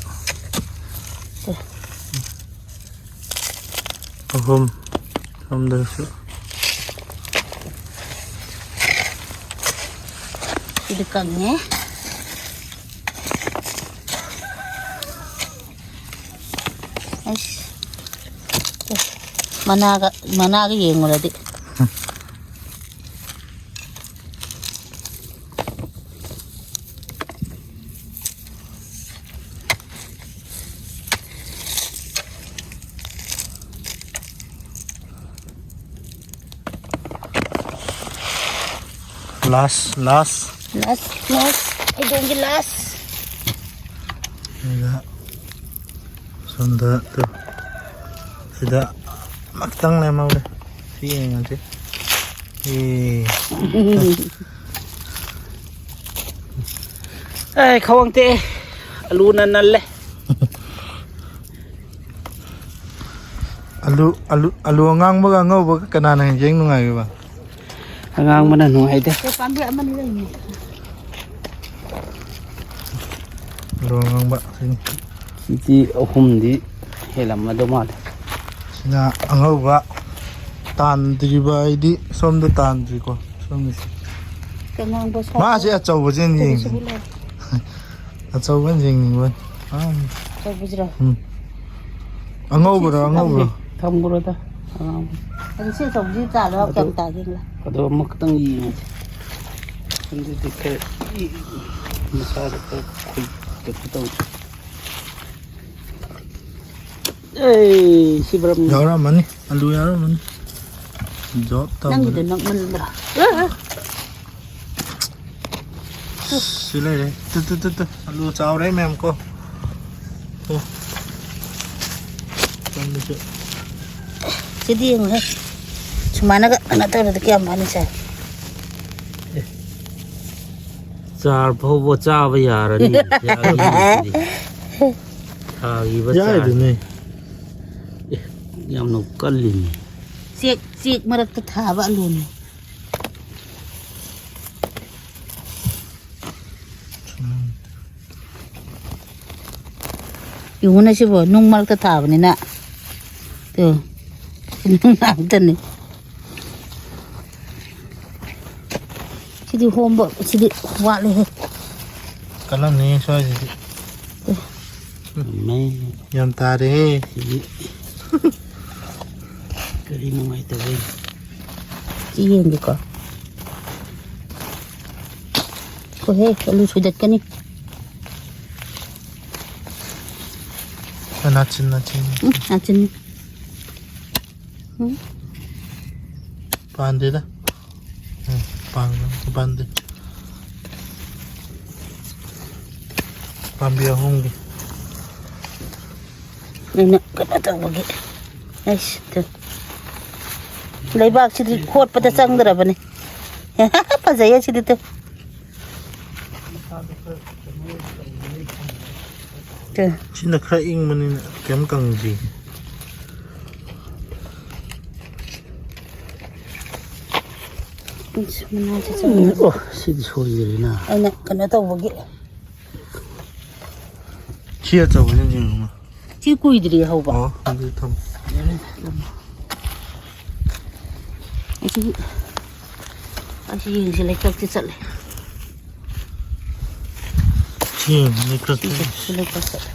ꯁꯦ꯫ ꯑꯍꯨꯝ꯫ ꯁꯣꯝꯗꯁꯨ꯫ ꯁꯤꯗ ꯀꯪꯉꯦ꯫ ꯑꯩꯁ꯫ ꯃꯅꯥꯒ, ꯃꯅꯥꯒ ꯌꯦꯡꯉꯨꯔꯗꯤ꯫ Last, last꯫ Last, last꯫ ꯐꯩꯗꯣꯝꯒꯤ last꯫ ꯑꯗꯨꯒ ꯁꯣꯝꯗ ꯇꯨ, ꯁꯤꯗ ꯑꯃꯈꯛꯇꯪ ꯂꯦꯝꯍꯧꯔꯦ꯫ ꯁꯤ ꯌꯦꯡꯉꯁꯤ꯫ ꯑꯦ꯫ ꯑꯦ, ꯈ꯭ꯋꯥꯡ ꯇꯦꯛꯑꯦ꯫ ꯑꯂꯨꯅ ꯅꯜꯂꯦ꯫ ꯑꯂꯨ, ꯑꯂꯨ, ꯑꯂꯨ ꯑꯉꯥꯡꯕꯒ ꯑꯉꯧꯕꯒ ꯀꯅꯥꯅ ꯍꯦꯟ ꯌꯦꯡ ꯅꯨꯡꯉꯥꯏꯒꯦꯕ? ꯑꯉꯥꯡꯕꯅ ꯅꯨꯡꯉꯥꯏꯗ꯫ ꯁꯦ, ꯄꯥꯝꯕꯤ ꯑꯃꯅꯤ ꯂꯩꯅꯦ꯫ ꯑꯂꯨ ꯑꯉꯥꯡꯕ ꯁꯤꯅꯤ꯫ ꯁꯤꯗꯤ ꯑꯍꯨꯝꯗꯤ ꯍꯦꯜꯂꯝꯃꯗꯧ ꯃꯥꯜꯂꯦ꯫ ꯁꯤꯅ ꯑꯉꯧꯕ꯫ ꯇꯥꯟꯗ꯭ꯔꯤꯕ ꯍꯥꯏꯗꯤ ꯁꯣꯝꯗ ꯇꯥꯟꯗ꯭ꯔꯤꯀꯣ, ꯁꯣꯝꯒꯤꯁꯦ꯫ ꯑꯉꯥꯡꯕ ꯁꯥꯠꯄ꯫ ꯃꯥꯁꯦ ꯑꯆꯧꯕꯁꯦ ꯑꯣꯏꯅ ꯌꯦꯡꯁꯦ꯫ ꯑꯆꯧꯕꯁꯤꯕꯨ ꯂꯩ꯫ ꯑꯆꯧꯕ ꯑꯣꯏꯅ ꯌꯦꯡꯅꯤꯡꯕ꯫ ꯑꯥ꯫ ꯑꯆꯧꯕꯁꯤꯔꯣ? ꯎꯝ꯫ ꯑꯉꯧꯕꯔꯣ, ꯁꯤ ꯑꯉꯧꯕꯔꯣ? ꯊꯝꯈ꯭ꯔꯣꯗ꯫ ꯑꯉꯥꯡꯕ꯫ ꯑꯗꯨ ꯁꯤ ꯑꯆꯧꯕꯁꯤ ꯆꯥ ꯂꯣꯏꯔ ꯑꯗꯨ, ꯀꯌꯥꯝ ꯇꯥꯒꯦ ꯌꯦꯡꯉꯨ ꯂꯥꯎ꯫ ꯑꯗꯨ ꯑꯃꯈꯛꯇꯪ ꯌꯦꯡꯉꯁꯤ꯫ ꯑꯗꯨꯗꯤ ꯈꯔ ꯃꯁꯥꯗꯣ ꯈꯔ ꯈꯨꯏꯇꯛꯇꯤ ꯇꯧꯗ꯭ꯔꯣ? ꯑꯦ, ꯁꯤ ꯕ꯭ꯔꯝ꯫ ꯌꯥꯎꯔꯝꯃꯅꯤ, ꯑꯂꯨ ꯌꯥꯎꯔꯝꯃꯅꯤ꯫ ꯖꯣꯕ ꯇꯧꯕꯗ꯫ ꯅꯪꯒꯤꯗꯣ ꯅꯛꯃꯟꯕ꯭ꯔꯥ? ꯁꯤ ꯂꯩꯔꯦ꯫ Two, two, two, two. ꯑꯂꯨ ꯆꯥꯎꯔꯦ ꯃꯌꯥꯝ ꯀꯣ꯫ ꯇꯨ꯫ ꯆꯪꯕꯁꯨ꯫ ꯁꯤꯗꯤ ꯌꯦꯡꯉꯨꯍꯦ꯫ ꯁꯨꯃꯥꯏꯅꯒ ꯀꯩꯅꯣ ꯇꯧꯔꯗꯤ ꯀꯌꯥꯝ ꯐꯅꯤ ꯁꯦ? ꯆꯥꯔ ꯐꯥꯎꯕ ꯆꯥꯕ ꯌꯥꯔꯅꯤ꯫ ꯌꯥꯔꯅꯤ ꯁꯤꯗꯤ꯫ ꯊꯥꯈꯤꯕ ꯆꯥꯔ꯫ ꯌꯥꯏꯗꯨꯅꯦ꯫ ꯑꯦ, ꯌꯥꯝꯅ ꯀꯜꯂꯤꯅꯦ꯫ ꯆꯦꯛ, ꯆꯦꯛ ꯃꯔꯛꯇ ꯊꯥꯕ ꯑꯂꯨꯅꯤ꯫ ꯎꯝ꯫ ꯌꯦꯡꯉꯨꯅꯦ ꯁꯤꯕꯨ, ꯅꯨꯡ ꯃꯔꯛꯇ ꯊꯥꯕꯅꯤꯅ꯫ ꯇꯨ, ꯅꯨꯡ ꯉꯥꯛꯇꯅꯤ꯫ ꯁꯤꯗꯤ ꯍꯣꯝꯕ, ꯁꯤꯗꯤ ꯋꯥꯠꯂꯦꯍꯦ꯫ ꯀꯜꯂꯝꯅꯤ ꯁ꯭ꯋꯥꯏꯁꯤꯗꯤ꯫ ꯃꯩ꯫ ꯌꯥꯝ ꯇꯥꯔꯦꯍꯦ꯫ ꯁꯤꯗꯤ ꯀꯔꯤ ꯅꯨꯡꯉꯥꯏꯇꯕ? ꯁꯤ ꯌꯦꯡꯒꯦꯀꯣ꯫ ꯍꯣꯏꯍꯦ, ꯑꯂꯨ ꯁꯣꯏꯗꯠꯀꯅꯤ꯫ ꯅꯥꯆꯤꯟ, ꯅꯥꯆꯤꯟ꯫ ꯎꯝ, ꯅꯥꯆꯤꯟ꯫ ꯎꯝ꯫ ꯄꯥꯟꯗꯦꯗ꯫ ꯎꯝ, ꯄꯥꯟ-, ꯄꯥꯟꯗꯦ꯫ ꯄꯥꯝꯕꯤ ꯑꯍꯨꯝꯒꯤ꯫ ꯑꯩꯅ ꯀꯩꯅꯣ ꯇꯧꯕꯒꯤ꯫ ꯑꯩꯁ, ꯇꯨ꯫ ꯂꯩꯕꯥꯛꯁꯤꯗꯤ ꯈꯣꯠꯄꯗ ꯆꯪꯗ꯭ꯔꯕꯅꯤ꯫ ꯐꯖꯩꯌꯦ ꯁꯤꯗꯤ ꯇꯨ꯫ ꯇꯨ꯫ ꯁꯤꯅ ꯈꯔ ꯏꯪꯕꯅꯤꯅ ꯀꯩꯝ ꯀꯪꯗ꯭ꯔꯤ꯫ ꯃꯅꯥꯁꯦ ꯆꯪꯉꯦ꯫ ꯑꯣ, ꯁꯤꯗꯤ ꯁꯣꯏꯗ꯭ꯔꯦꯅ꯫ ꯑꯩꯅ ꯀꯩꯅꯣ ꯇꯧꯕꯒꯤ꯫ ꯁꯤ ꯑꯆꯧꯕꯁꯤꯅ ꯌꯦꯡꯉꯨ꯫ ꯁꯤ ꯀꯨꯏꯗ꯭ꯔꯤ ꯍꯧꯕ꯫ ꯑꯣ, ꯑꯗꯨꯗꯤ ꯊꯝꯃꯣ꯫ ꯑꯁꯤ, ꯑꯁꯤ ꯌꯦꯡꯁꯤ, ꯂꯩꯀ꯭ꯔꯛꯇꯤ ꯆꯠꯂꯦ꯫ ꯁꯤ ꯌꯦꯡꯉꯨ, ꯂꯩꯀ꯭ꯔꯛꯇꯤ꯫ ꯁꯤ ꯂꯩꯀ꯭ꯔꯛ ꯆꯠꯂꯦ꯫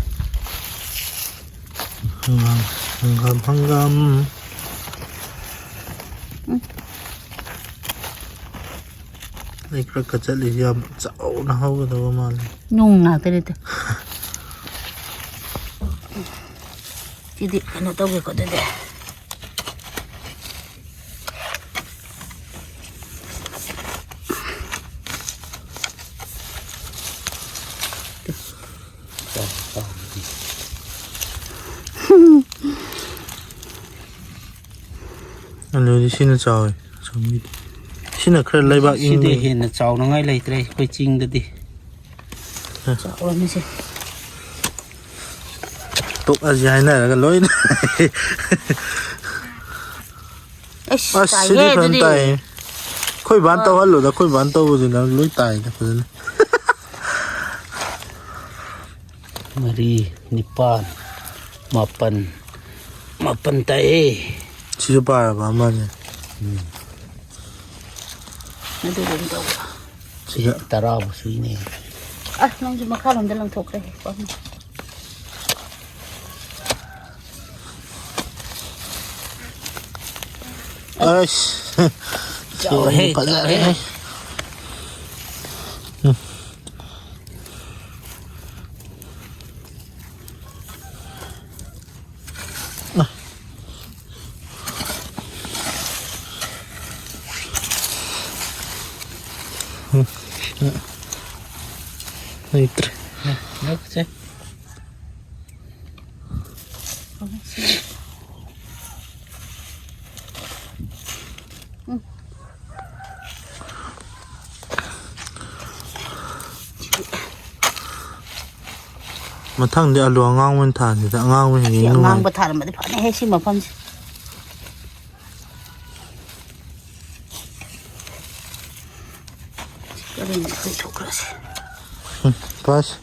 ꯍꯪꯒꯥꯝ, ꯍꯪꯒꯥꯝ, ꯍꯪꯒꯥꯝ꯫ ꯎꯝ꯫ ꯂꯩꯀ꯭ꯔꯛꯀ ꯆꯠꯂꯤꯁꯤ ꯌꯥꯝ ꯆꯥꯎꯅ ꯍꯧꯒꯗꯕ ꯃꯥꯜꯂꯦ꯫ ꯅꯨꯡ ꯉꯥꯛꯇꯅꯦ ꯑꯗꯨ꯫ ꯁꯤꯗꯤ ꯀꯩꯅꯣ ꯇꯧꯒꯦꯀꯣ ꯑꯗꯨꯗꯤ꯫ ꯑꯂꯨꯗꯤ ꯁꯤꯅ ꯆꯥꯎꯋꯦ, ꯑꯁꯣꯝꯒꯤꯗꯤ꯫ ꯁꯤꯅ ꯈꯔ ꯂꯩꯕꯥꯛ ꯁꯤꯗꯤ ꯏꯪꯕꯒꯤ꯫ ꯍꯦꯟꯅ ꯆꯥꯎꯅꯉꯥꯏ ꯂꯩꯇ꯭ꯔꯦ ꯑꯩꯈꯣꯏ ꯆꯤꯡꯗꯗꯤ꯫ ꯑ꯫ ꯆꯥꯎꯔꯝꯃꯤꯁꯦ꯫ ꯇꯣꯛꯑꯁꯤ ꯍꯥꯏꯅꯔꯒ ꯂꯣꯏꯅ꯫ ꯑꯁ, ꯑꯁ, ꯇꯥꯏꯌꯦ ꯁꯤꯗꯤ ꯐꯖꯅ ꯑꯗꯨꯗꯤ꯫ ꯇꯥꯏꯌꯦ꯫ ꯑꯩꯈꯣꯏ ꯕꯥꯅ ꯑꯥ꯫ ꯇꯧꯍꯜꯂꯨꯗ, ꯑꯩꯈꯣꯏ ꯕꯥꯅ ꯇꯧꯕꯁꯤꯅ ꯂꯣꯏ ꯇꯥꯏꯗ ꯐꯖꯅ꯫ ꯃꯔꯤ, ꯅꯤꯄꯥꯟ, ꯃꯥꯄꯟ, ꯃꯥꯄꯟ ꯇꯥꯏꯌꯦ꯫ ꯁꯤꯁꯨ ꯄꯥꯔꯕ ꯑꯃꯅꯦ꯫ ꯎꯝ꯫ ꯑꯗꯨꯒꯨꯝ ꯇꯧꯕ꯫ ꯁꯤꯗ꯫ ꯁꯤ ꯇꯔꯥꯕꯨ ꯁꯨꯏꯅꯦ꯫ ꯑꯁ, ꯅꯪꯁꯨ ꯃꯈꯥꯔꯣꯝꯗ ꯂꯪꯊꯣꯛꯈ꯭ꯔꯦ꯫ ꯑꯁ, ꯆꯥꯎꯔꯦꯍꯦ, ꯐꯖꯔꯦꯍꯦ꯫ ꯆꯥꯎꯔꯦꯍꯦ꯫ ꯎꯝ꯫ ꯎꯝ꯫ ꯂꯩꯇ꯭ꯔꯦ꯫ ꯂꯧꯁꯦ꯫ ꯃꯊꯪꯗꯤ ꯑꯂꯨ ꯑꯉꯥꯡꯕ ꯑꯣꯏꯅ ꯊꯥꯁꯤꯗ, ꯑꯉꯥꯡꯕ ꯍꯦꯟꯅ ꯁꯤ ꯅꯨꯡꯉꯥꯏ꯫ ꯑꯉꯥꯡꯕ ꯊꯥꯔꯝꯃꯗꯤ ꯐꯅꯤꯍꯦ, ꯁꯤ ꯃꯐꯝꯁꯦ꯫ ꯑꯗꯨꯅ ꯂꯣꯏꯊꯣꯛꯈ꯭ꯔꯁꯦ꯫ ꯎꯝ, ꯄꯥꯁ꯫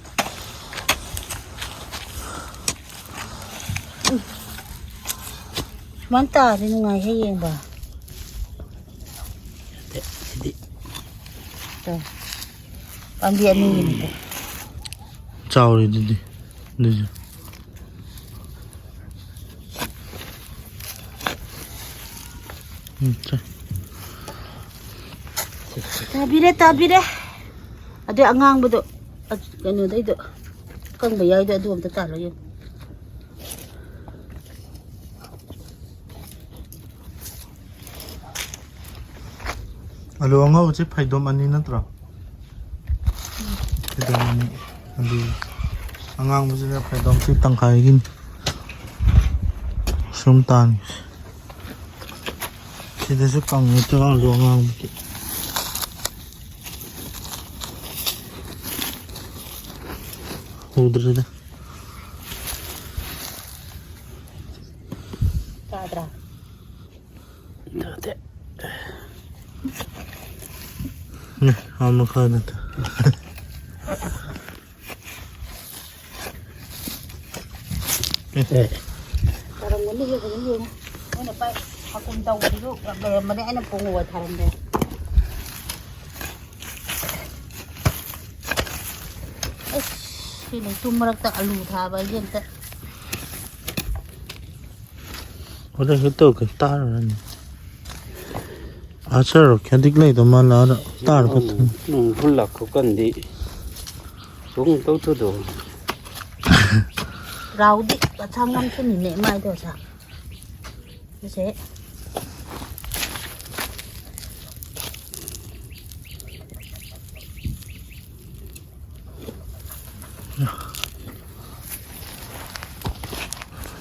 ꯁꯨꯃꯥꯏꯅ ꯇꯥꯔꯗꯤ ꯅꯨꯡꯉꯥꯏꯍꯦ ꯌꯦꯡꯕ꯫ ꯅꯠꯇꯦ, ꯁꯤꯗꯤ꯫ ꯇꯧ꯫ ꯄꯥꯝꯕꯤ ꯑꯅꯤꯒꯤꯅꯤꯀꯣ꯫ ꯆꯥꯎꯔꯦ ꯑꯗꯨꯗꯤ꯫ ꯑꯗꯨꯁꯨ꯫ ꯎꯝ, ꯆꯥ꯫ ꯇꯥꯕꯤꯔꯦ, ꯇꯥꯕꯤꯔꯦ꯫ ꯑꯗꯩ ꯑꯉꯥꯡꯕꯗꯣ, ꯑ, ꯀꯩꯅꯣꯗꯩꯗꯣ, ꯑꯀꯪꯕ ꯌꯥꯏꯗꯣ, ꯑꯗꯨ ꯑꯝꯇ ꯇꯥꯜꯂꯣ ꯌꯦꯡꯉꯨ꯫ ꯑꯂꯨ ꯑꯉꯧꯕꯁꯦ ꯐꯩꯗꯣꯝ ꯑꯅꯤ ꯅꯠꯇ꯭ꯔꯣ? ꯐꯩꯗꯣꯝ ꯑꯅꯤ꯫ ꯑꯂꯨ ꯑꯉꯥꯡꯕꯁꯤꯅ ꯐꯩꯗꯣꯝꯁꯤ ꯇꯪꯈꯥꯏꯒꯤꯅꯤ꯫ ꯁꯨꯝ ꯇꯥꯡꯉꯤ꯫ ꯁꯤꯗꯁꯨ ꯀꯪꯉꯦ ꯇꯣ ꯑꯂꯨ ꯑꯉꯥꯡꯕꯗꯤ꯫ ꯎꯗ꯭ꯔꯦꯗ꯫ ꯇꯥꯗ꯭ꯔꯥ? ꯇꯥꯗꯦ꯫ ꯅꯦ, ꯑꯥ ꯃꯈꯥꯗ ꯇꯥ-, ꯑꯦ꯫ ꯇꯥꯔꯝꯒꯅꯤ, ꯌꯦꯡꯉꯨ, ꯌꯦꯡꯉꯨ꯫ ꯃꯣꯏꯅ ꯄꯥꯏ-, ꯍꯥꯀꯨꯝ ꯇꯧꯕꯗꯨꯁꯨ ꯌꯥꯝ ꯂꯩꯔꯝꯕꯅꯦ, ꯑꯩꯅ ꯄꯨꯡꯉꯨꯕ ꯊꯥꯔꯝꯗꯦ꯫ ꯑꯁ, ꯁꯤ ꯂꯩꯇꯨꯝ ꯃꯔꯛꯇ ꯑꯂꯨ ꯊꯥꯕ ꯍꯥꯏꯁꯦ ꯑꯝꯇ꯫ ꯑꯣꯗ ꯍꯦꯛ ꯇꯧꯒꯦ, ꯇꯥꯔꯨꯔꯅꯤ꯫ ꯑꯥ, ꯆꯠꯂꯣ, ꯈꯦꯗꯤꯛ ꯂꯩꯗꯧ ꯃꯥꯜꯂꯦ, ꯑꯥꯗ ꯇꯥꯔꯣ, ꯅꯣꯡ, ꯈꯣꯠꯇꯣ꯫ ꯅꯣꯡ ꯐꯨꯜ ꯂꯥꯛꯄ ꯀꯥꯟꯗꯤ ꯁꯨꯝ ꯇꯧꯊꯣꯛꯑꯣ꯫ ꯔꯥꯎꯗꯤ ꯄꯠꯁꯥ ꯉꯝꯁꯤꯟꯅꯤꯅꯦ, ꯃꯥꯏꯗꯣ ꯁꯥ꯫ ꯃꯁꯦ꯫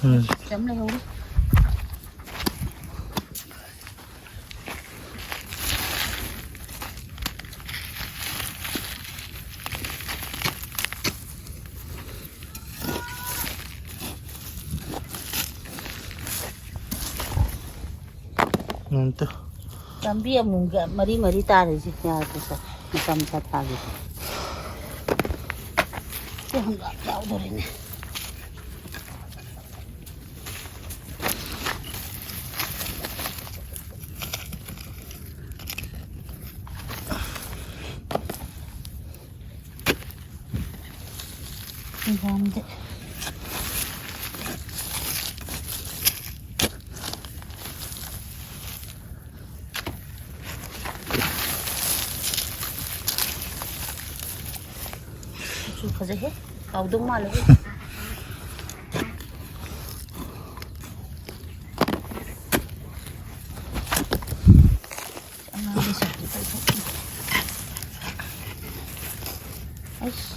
ꯎꯝ꯫ ꯌꯥꯝ ꯂꯩꯍꯧꯔꯤ꯫ ꯎꯝ, ꯇꯨ꯫ ꯄꯥꯝꯕꯤ ꯑꯃꯨꯛ ꯃꯔꯤ ꯃꯔꯤ ꯇꯥꯔꯤꯁꯦ ꯌꯥꯗ꯭ꯔꯦ꯫ ꯃꯆꯥ ꯃꯆꯥ ꯊꯥꯒꯦ꯫ ꯁꯤ ꯍꯪꯒꯥꯝ ꯌꯥꯎꯗꯣꯔꯤꯅꯦ꯫ ꯍꯪꯒꯥꯝꯗꯤ꯫ ꯃꯆꯨ ꯐꯖꯩꯍꯦ꯫ ꯍꯥꯎꯗꯧ ꯃꯥꯜꯂꯦꯍꯦ꯫ ꯑꯉꯥꯡꯒꯤ ꯁꯛꯇꯤ ꯐꯖꯩ꯫ ꯑꯩꯁ꯫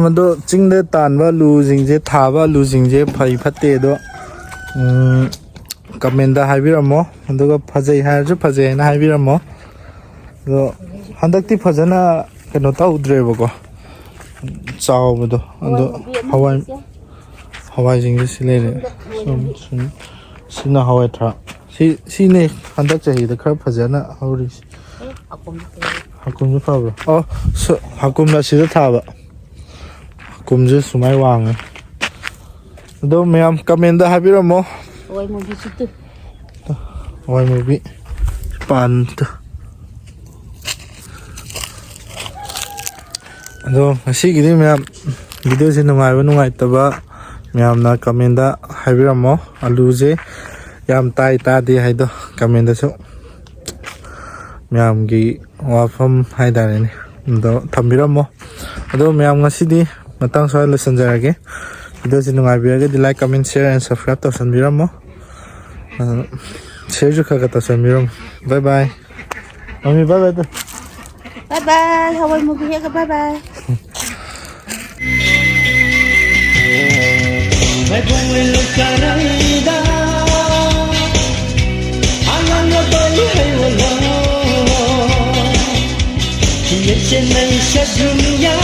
ꯑꯗꯣ ꯆꯤꯡꯗ ꯇꯥꯟꯕ ꯑꯂꯨꯁꯤꯡꯁꯦ, ꯊꯥꯕ ꯑꯂꯨꯁꯤꯡꯁꯦ ꯐꯩ ꯐꯠꯇꯦ ꯑꯗꯣ, ꯎꯝ, ꯀꯃꯦꯟꯗ ꯍꯥꯏꯕꯤꯔꯝꯃꯣ꯫ ꯑꯗꯨꯒ ꯐꯖꯩ ꯍꯥꯏꯔꯁꯨ ꯐꯖꯩ ꯍꯥꯏꯅ ꯍꯥꯏꯕꯤꯔꯝꯃꯣ꯫ ꯑꯗꯣ ꯍꯟꯗꯛꯇꯤ ꯐꯖꯅ ꯀꯩꯅꯣ ꯇꯧꯗ꯭ꯔꯦꯕꯀꯣ, ꯆꯥꯎꯕꯗꯣ꯫ ꯑꯗꯣ ꯍꯋꯥꯏ ꯃꯨꯕꯤ ꯑꯃ ꯍꯋꯥꯏ, ꯂꯩꯁꯦ꯫ ꯍꯋꯥꯏꯁꯤꯡꯁꯦ ꯁꯤ ꯂꯩꯔꯦ꯫ ꯁꯣꯝꯗ ꯍꯋꯥꯏ ꯁꯨꯝ, ꯃꯨꯕꯤ꯫ ꯁꯨꯝ, ꯁꯤꯅ ꯍꯋꯥꯏ ꯊ꯭ꯔꯥꯛ꯫ ꯁꯤ, ꯁꯤꯅꯦ ꯍꯟꯗꯛ ꯆꯍꯤꯗ ꯈꯔ ꯐꯖꯅ ꯍꯧꯔꯤꯁꯦ꯫ ꯑꯦ, ꯍꯀꯨꯝꯁꯨ ꯐꯖꯩ꯫ ꯍꯀꯨꯝꯁꯨ ꯐꯕ꯭ꯔꯣ? ꯑꯣ, ꯁ-, ꯍꯀꯨꯝꯅ ꯁꯤꯗ ꯊꯥꯕ꯫ ꯍꯀꯨꯝꯁꯦ ꯁꯨꯃꯥꯏ ꯋꯥꯡꯉꯦ꯫ ꯑꯗꯣ ꯃꯌꯥꯝ ꯀꯃꯦꯟꯗ ꯍꯥꯏꯕꯤꯔꯝꯃꯣ꯫ ꯍꯋꯥꯏ ꯃꯨꯕꯤꯁꯨ ꯇꯨ꯫ ꯍꯋꯥꯏ ꯃꯨꯕꯤ ꯄꯥꯟꯗ꯫ ꯑꯗꯣ ꯉꯁꯤꯒꯤꯗꯤ ꯃꯌꯥꯝ ꯚꯤꯗꯤꯑꯣꯁꯦ ꯅꯨꯡꯉꯥꯏꯕ ꯅꯨꯡꯉꯥꯏꯇꯕ ꯃꯌꯥꯝꯅ ꯀꯃꯦꯟꯗ ꯍꯥꯏꯕꯤꯔꯝꯃꯣ꯫ ꯑꯂꯨꯁꯦ ꯌꯥꯝ ꯇꯥꯏ ꯇꯥꯗꯦ ꯍꯥꯏꯗꯣ ꯀꯃꯦꯟꯗꯁꯨ ꯃꯌꯥꯝꯒꯤ ꯋꯥꯐꯝ ꯍꯥꯏꯇꯥꯔꯦꯅꯦ, ꯑꯗꯣ ꯊꯝꯕꯤꯔꯝꯃꯣ꯫ ꯑꯗꯣ ꯃꯌꯥꯝ ꯉꯁꯤꯗꯤ ꯃꯇꯥꯡ ꯁ꯭ꯋꯥꯏꯗ ꯂꯣꯏꯁꯤꯟꯖꯔꯒꯦ꯫ ꯚꯤꯗꯤꯑꯣꯁꯤ ꯅꯨꯡꯉꯥꯏꯕꯤꯔꯒꯗꯤ like, comment, share and subscribe ꯇꯧꯁꯟꯕꯤꯔꯝꯃꯣ꯫ ꯑ, shareꯁꯨ ꯈꯔ ꯈꯔ ꯇꯧꯁꯟꯕꯤꯔꯝꯃꯣ꯫ Bye bye꯫ ꯃꯃꯤ bye bye ꯇꯧ꯫ Bye bye, ꯍꯋꯥꯏ ꯃꯨꯕꯤ ꯍꯦꯛꯑꯒ bye bye꯫ ꯃꯥꯏꯕꯣꯡ ꯂꯩꯀꯥꯏꯗ ꯑꯉꯥꯡ ꯑꯇꯣꯝꯕꯤ ꯍꯩ ꯑꯣꯂꯣ꯫ ꯌꯦꯠꯁꯦ ꯅꯩꯁꯦ ꯗꯨꯅꯤꯌꯥ꯫